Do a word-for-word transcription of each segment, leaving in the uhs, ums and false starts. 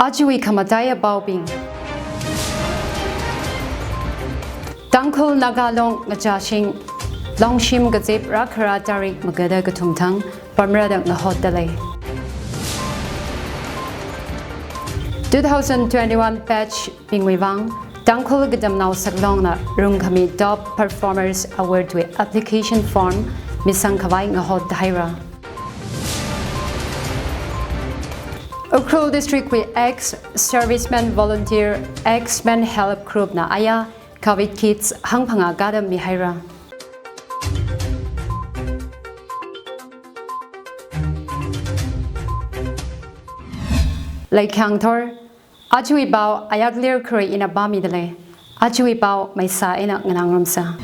Ajawui khamataiya paobing. Tangkhul Naga Long Ngachāshing Longshim kazip rākhara tarik magada kathum thang pamra da ngahotdalei. Two thousand twenty-one batch bingwui vang Tangkhul Katamnao Saklongna rungkhami Top Performers Award wui application form misang khavai ngahothaira. Ukhrul District wui ex serviceman volunteer, ex Men Help Group na aya Covid kits hangphangā kada mihaira. Leikhangthor, ajawui pao ayaklir kharei ina pāmidalei. Ajawui pao maisa ina nganāngarumsa.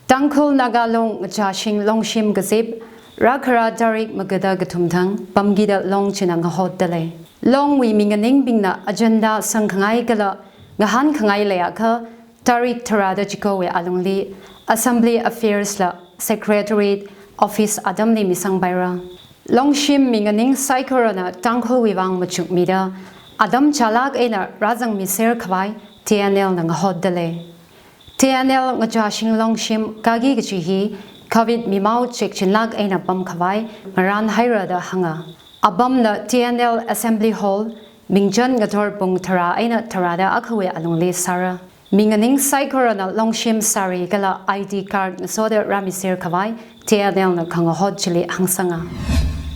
Tangkhul Naga Long Ngachāshing Longshim kazip rākhara tarik magada kathum thang pamkida long china ngahotdalei. Longwui minganingbingna agenda sangkhangai kala ngahānkhangai leiakha tarik tharāda chikowui alungli Assembly Affairs la Secretariat Office atamli misangpaira. Longshim minganing saikorana Tangkhulwui vang machukmida atam chālāk eina rāzangmiser khavai T N L na ngahotdalei. T N L Ngachāshing Longshim kaki kachi hi Covid mimao chekchinlāk eina pamkhavai ngarānhaira da hānga. Apamna T N L Assembly Hall, Mingchan ngathor pung tharā eina tharāda akhawui alungli sāra. Minganing saikorana longshim sari kala I D card ngasoda rāmiser khavai T N L na khangahot chili hāngsanga.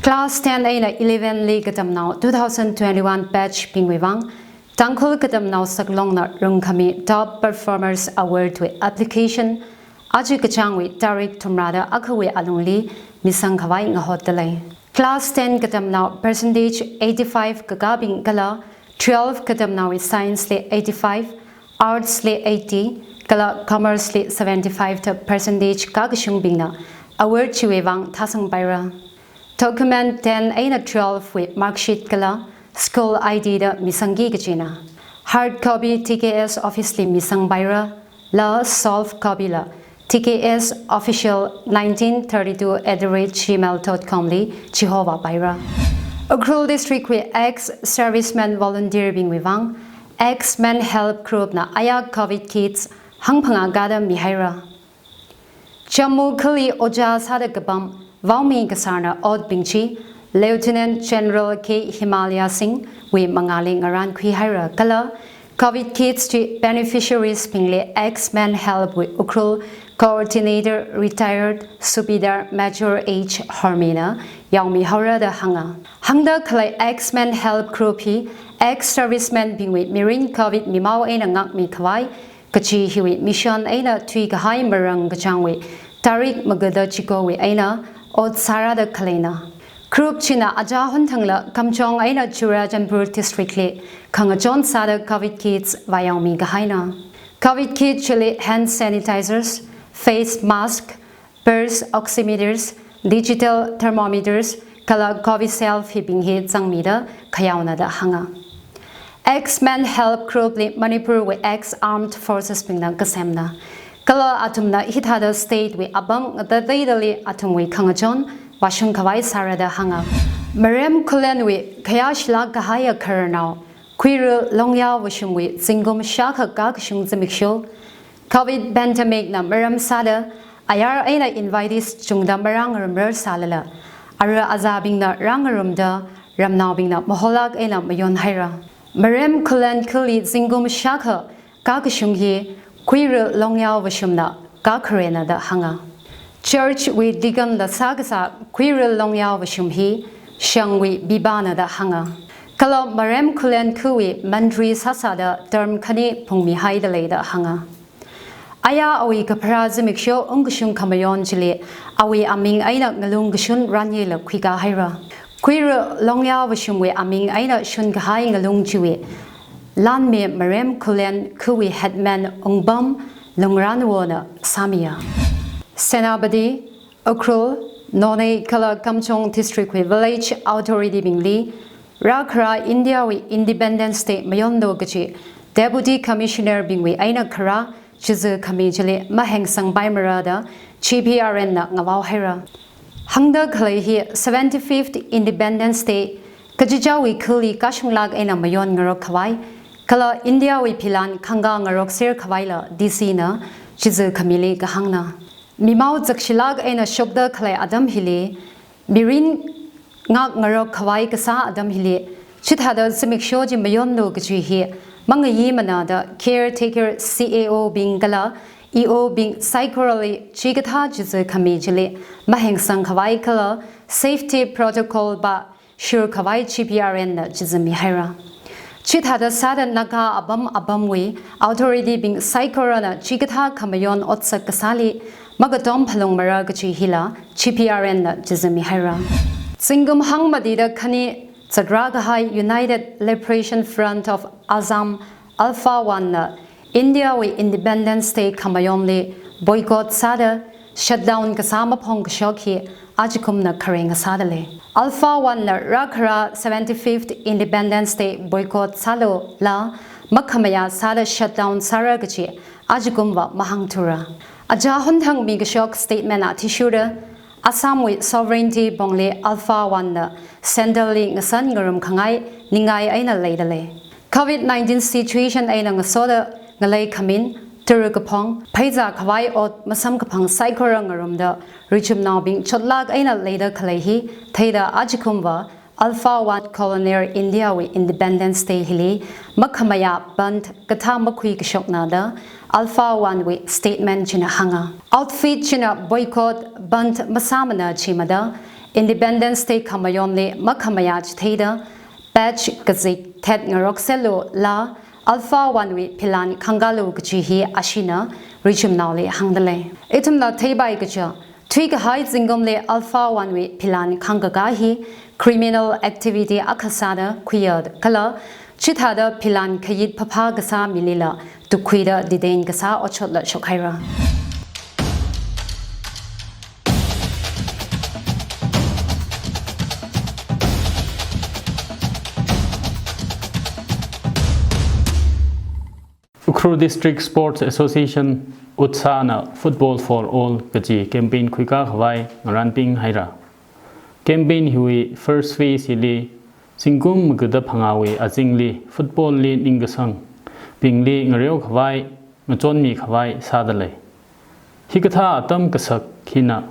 Class ten eina eleven li katamnao two thousand twenty-one batch bingwui vang Tangkhul Katamnao Saklongna rungkhami Top Performers Award wui application aja kachāngwui tarik thumrāda akhawui alungli misang khavai ngahotdalei. Class ten katamnao percentage eighty-five kakābing kala twelve katamnaowui science li eighty-five, arts li eighty, kala commerce li seventy-five da percentage kakashungbingna award chiwui vang thāsangpaira. Document ten eina twelve wui mark sheet kala school I D da misangki kachina. Hard copy T K S office li misangpaira, la soft copy la T K S official nineteen thirty-two at the rate gmail dot com li chihova paira. Ukhrul District wui ex serviceman volunteer bingwui vang ex Men Help Group na aya Covid kits hangphangā kada mihaira. Jammu khali ojā sāda kapam vaomi kasarna otbing chi Lieutenant General K Himalaya Singh wui mangāli ngarānkhuihaira kala Covid kits chi beneficiaries bingli ex Men Help wui Ukhrul Coordinator Retired Subedar Major H Hormi na yaomihaora da hānga. Hāngda khalei ex Men Help Group hi ex serviceman bingwui mirin Covid mimao eina ngākmi khavai kachi hiwui mission eina thuikahai marāng kachāngwui tarik magada chikowui eina ot sārāda khaleina. Group china ajā honthangla Kamjong eina Churachandpur District li khangachon sāda Covid kits vāyaomi kahaina. Covid kit chili hand sanitizers, face mask, pulse oximeters, digital thermometers, kala Covishelf hibing hi zangmida khayaona da hānga. Ex Men Help Group li Manipur wui ex Armed Forces bingna kasemna. Kala athumna hithāda state wui apam ngatateidali athumwui khangachon vāshung khavai sāra da hānga. Marem khulenwui khayāshilāk kahaiya khararnao, Khuira Longyao Vashumwui zingkum shākha kakashung zimiksho, Covid pandemic na maram sāda, ayar eina invitees chungda marāngarumrar sālala, ara azābingna rāngarumda, ramnaobingna maholāk eina mayonhaira. Marem khulen khali zingkum shākha kakashung hi Khuira Longyao Vashumna kakharena da hānga. Church wui deacon la sākasā Khuira Longyao Vashum hi shangwui pipāna da hānga. Kala marem khulen khawui mantri sāsāda term khani phungmihaida lei da hānga. Aya awui kapharā zimiksho ungkashung khamayon chili awui aming eina ngalung kashun ranyela khuikā haira. Khuira Longyao Vashumwui aming eina shunkahai ngalung chiwui lanme marem khulen khawui headman Ungpam Lungranwona sāmiya. Senapati, Ukhrul, Noney kala Kamjong District wui village authority bingli rākhara India wui Independence Day mayonlu kachi Deputy Commissioner bingwui eina kharā chizā khami chili mahengsangpaimara da G P R N na ngavao haira. Hāngda khalei hi seventy-fifth Independence Day Kachichāwui khali kashunglāk eina mayon ngarok khavai, kala India wui philan khangka ngarok ser khavaila D C na chizu khamili kahāngna. Mimao zakshilāk eina shokda khalei atam hili, mirin ngak ngarok khavai kasā atam hili, chithāda zimiksho chi mayonlu kaji hi, mangayi manada caretaker C A O bing kala E O bing saikorali chikathā chizu khami chili, mahengsang khavai kala safety protocol pa shur khavai G P R N na chizu mihaira. Chithāda sāda Naga apam apamwui authority bing saikorana chikathā khamayon otsak kasāli makatom phalungmara kaji hila G P R N na chizu mihaira. Zingkum hangmatida khani zatrā kahai United Liberation Front of Assam, Alpha One na India wui Independence Day khamayonli boycott sāda shutdown kasā maphong kashok hi ajakumna khareng sāda lei. Alpha One na rākhara seventy-fifth Independence Day boycott sālu la makhamayā sāda shutdown sāra kaji ajakumva mahāngthura. Aja honthang mikashok statement athishurda, Assam wui sovereignty pongli Alpha One na centre li ngasan ngarum khangai ningai eina leida lei. Covid nineteen situation eina ngasoda ngalei khamin, turu kaphong, pheiza khavai ot masamkaphang saikora ngarumda, richumnaobing chotlāk eina leida khalei hi theida ajakumva Alpha One Colonel India wui Independence Day hili makhamayā bandh kathā makhui kashokna da Alpha One wui statement china hānga. Outfit china boycott bandh masāmana chimada Independence Day khamayonli makhamayā chitheida badge kazik thet ngarok selu la Alpha One wui philan khangkalu kaji hi ashina richumnaoli hāngda lei. Ithumla theipai kaja, thuikahai zingkumli Alpha One wui philan khangkaka hi criminal activity akha sāda khuiya kala chithāda philan khayit phaphā kasā milila tukhuida detain kasā otshotla shokhaira. Ukhrul District Sports Association, UDSA na Football for All kaji campaign khuikā khavai ngarānping haira. Campaign hiwui first phase hili zingkum magada phangāwui azingli football li ningkasangbingli ngareo khavai, ngachonmi khavai sāda lei. Hikathā atam kasak hina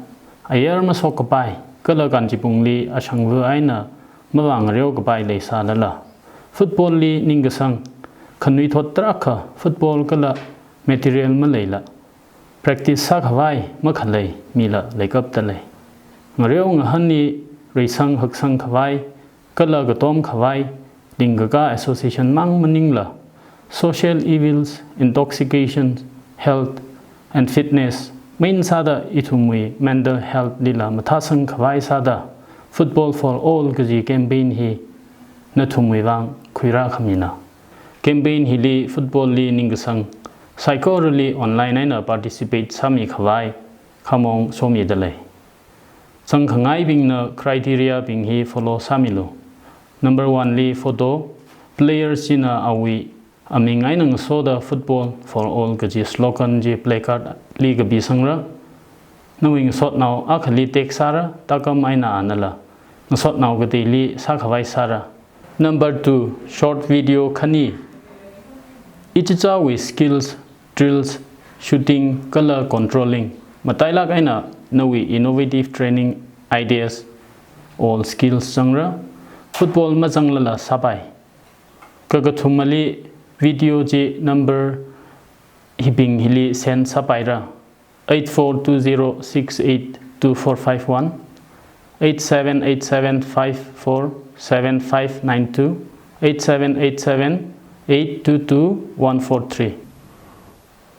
ayar masok kapai kala kanchibungli ashangva eina mavāngareo kapai leisālala, football li ningkasang khanuithot tarākha football kala material maleila practice sā khavai makhalei mila leikapta lei. Ngareo ngahānli reisang haksang khavai kala katom khavai lingkaka association mang maningla, social evils, intoxication, health and fitness main sāda ithumwui mental health lila mathāsang khavai sāda Football for All kaji campaign hi nathumwui vang khuirā khamina. Campaign hili football li ningkasang saikorali online eina participate sāmi khavai khamong somida lei. Zangkhangaibingna criteria bing hi follow sāmilu. Number one li photo, players china awui aming eina ngasoda Football for All kaji slogan chi placard li kapisangra. Nawui ngasotnao akhali tag sāra, takam eina anala ngasotnao kateili sākhavai sāra. Number two, short video khani. Ichichāwui skills, drills, shooting kala controlling matailāk eina nawui innovative training ideas, all skills zangra. Football mazanglala sāpai. Kakathumali video chi number hibing hili send sāpaira. Eight four two zero six eight two four five one, eight seven eight seven five four seven five nine two, eight seven eight seven eight two two one four three.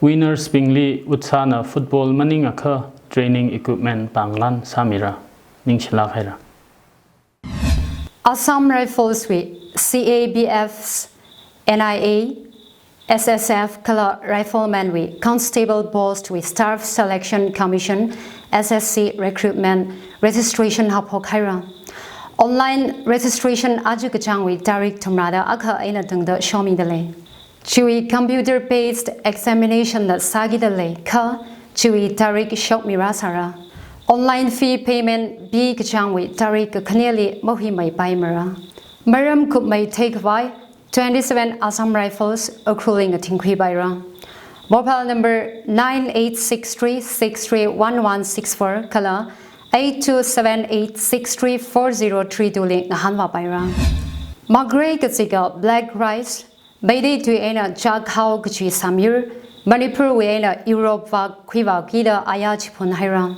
Winners bingli UDSA na football maningakha training equipment pānglan sāmira. Ningshilāk haira. Assam Rifles wui C A B Fs, N I A, S S F kala Rifleman wui Constable Post wui Staff Selection Commission, S S C, recruitment registration haophok haira. Online registration aja kachāngwui tarik thumrada akha eina tangda shomida lei. Chiwui computer based examination la sākida lei kha, chiwui tarik shokmirā sāra. Online fee payment pi kachāngwui tarik kakhaneli mahuimeipaimara. Maram kupmei theikhavai twenty-seven Assam Rifles Ukhrulli ngathingkhui paira. Mobile number nine eight six three six three one one six four kala eight two seven eight six three four zero three two li ngahānvā paira. Magre kachika black rice, Meitei tui eina chākhao kachi samyur, Manipurwui eina Europe vak khuivākida ayā chiphun haira.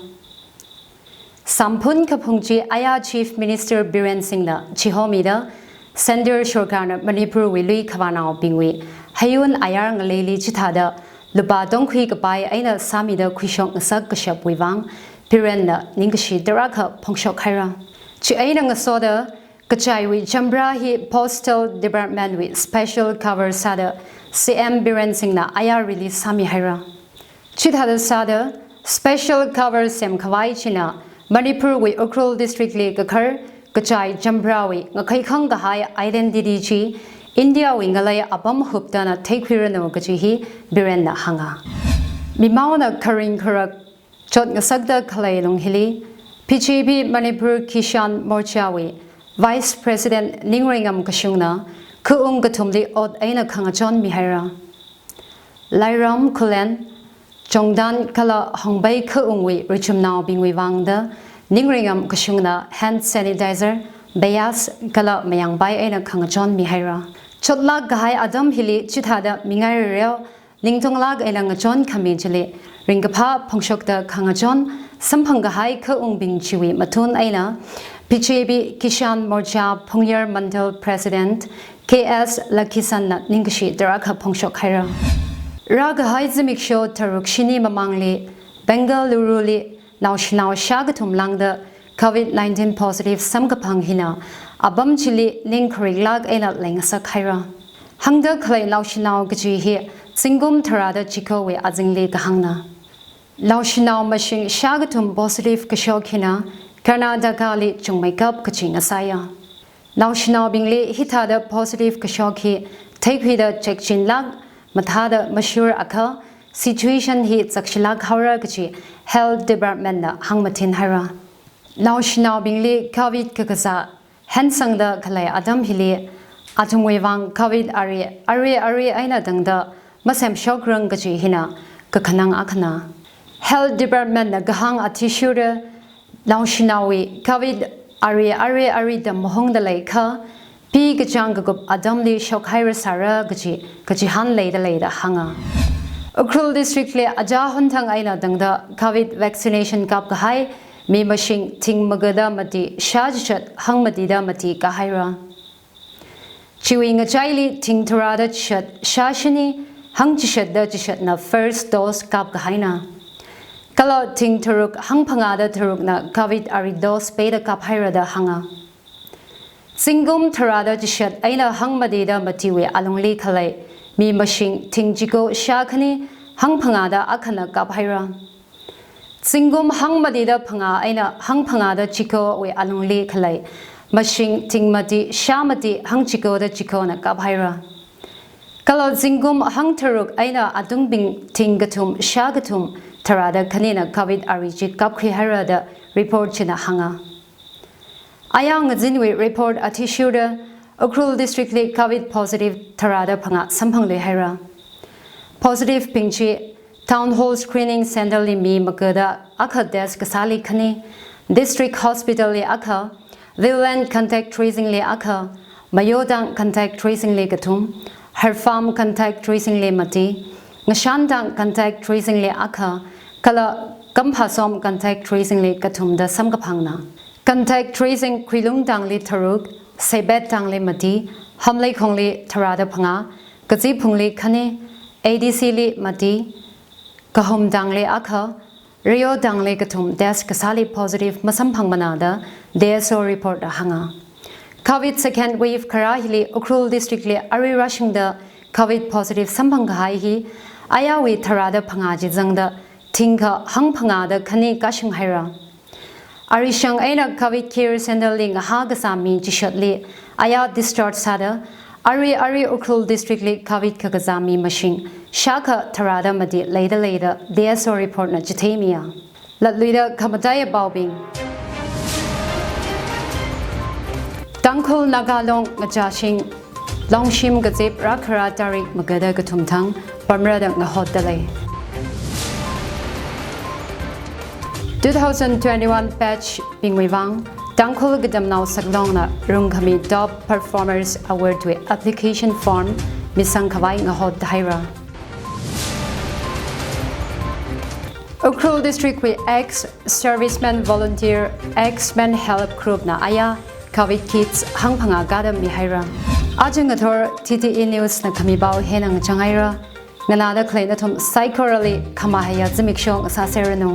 Samphun kaphung chi ayā Chief Minister Biren Singhna chihomida, Centre sorkarna Manipurwui lui khavānaobingwui hayun ayar ngaleili chithāda lupā tongkhui kapai eina sāmida khuishok ngasak kashapwui vang Birenna ningkashi tarākha phongshok haira. Chieina ngasoda kachaiwui champhara hi Postal Department wui special cover sāda C M Biren Singhna ayar release sāmi haira. Chithāda sāda special cover semkhavai china Manipurwui Ukhrul District li kakhar kachai champharawui ngakhaikhang kahai identity chi Indiawui ngalei apam huptana theikhuiranu kachi hi Birenna hānga. Mimaona kharing kharak chot ngasakda khalei lung hili, B J P Manipur Kishan Morcha wui Vice President Ningreingam Kashungna khaung kathumli ot eina khangachon mihaira. Lairam, Khullen, Chongdan kala Hongbei khaungwui richumnaobingwui vangda Ningreingam Kashungna hand sanitizer, beyas kala mayangpai eina khangachon mihaira. Chotlak kahai atam hili chithāda mingai rereo, ningtonglak eina ngachon khami chili ringkaphā phongshokda khangachon samphang kahai khaungbing chiwui mathun eina B J P Kishan Morcha Phungyar Mandal President K S Lakhisanna ningkashi tarākha phongshok haira. Rākahai zimiksho tharuk shini mamangli Bengaluru li naoshinao shākathum lāngda Covid nineteen positive samkaphang hina apam chili ning khariklak eina leingasak haira. Hāngda khalei naoshinao kachi hi zingkum tharāda chikhowui azingli kahāngna. Naoshinao mashing shākathum positive kashok hina Karnataka li chungmeikap kachi ngasāya. Naoshinaobingli hithāda positive kashok hi theikhuida chekchinlak mathāda mashur akha situation hi zakshilak haora kachi Health Department na hāngmathin haira. Naoshinaobingli Covid kakazā hensangda khalei atam hili athumwui vang Covid ari, ari, ari eina tangda masemshokrang kachi hina kakhanang akhana. Health Department na kahāng athishurda naoshinaowui Covid ari, ari, ari da mahongda leikha, pi kachāng kakup atamli shokhaira sāra kachi, kachihān leida leida hānga. Ukhrul District li aja honthang eina tangda Covid vaccination kapkahai mi mashing thing magada mati shā chishat hangmatida mati kahaira. Chiwui ngachaili thing tharāda chishat shā shini hangchishatda chishatna first dose kapkahaina. Kala thing tharuk hangphangāda tharukna Covid ari dose peida kaphaira da hānga. Zingkum tharāda chishat eina hangmatida matiwui alungli khalei mi mashing thing chiko shā khani hangphangāda akhana kaphaira. Zingkum hangmatida phangā eina hangphangāda chikhowui alungli khalei mashing thing mati shā mati hangchikoda chikhona kaphaira. Kala zingkum hangtharuk eina atungbing thing kathum shā kathum tharāda khanina Covid ari chi kapkhui haira da report china hānga. Ayā ngazinwui report athishurda Ukhrul District li Covid positive tharāda phangā samphangluihaira. Positive bing chi Town Hall Screening Center li mi magada akha test kasāli khani, District Hospital li akha, Viewland Contact Tracing li akha, Mayotang Contact Tracing li kathum, Harpham Contact Tracing li mati, Ngashanthang Contact Tracing li akha, kala Kamphasom Contact Tracing li kathumda samkaphangna. Contact tracing Khuilungthang li tharuk, Seibettang li mati, Hamleikhong li tharāda phangā, Kaziphung li khani, A D C li mati, Kahomthang li akha, Rayotang li kathum test kasāli positive masamphangmana da D S O report da hānga. Covid second wave kharā hili Ukhrul District li ari rāshungda Covid positive samphang kahai hi ayāwui tharāda phangā chi zangda thingkha hangphangāda khani kashung haira. Arishang eina Covid Care Center li ngahā kazā mi chishatli ayā discharge sāda, ari ari Ukhrul District li Covid kakazā mi mashing shākha tharāda mati leida leida D S O report na chitheimiya. Latluida khamataiya paobing. Tangkhul Naga Long ngachāshing longshim kazip rākhara tarik magada kathum thang pamra da ngahotdalei. Two thousand twenty-one batch bingwui vang Tangkhul Katamnao Saklongna rungkhami Top Performers Award wui application form misangkhavai ngahothaira. Ukhrul District wui ex servicemen volunteer, ex Men Help Group na aya Covid kits hangphangā kada mihaira. Aja ngathor T T E News na khami pao hina ngachang haira. Nganāda khalei nathum saikorali khamahaiya zimiksho ngasāseranu.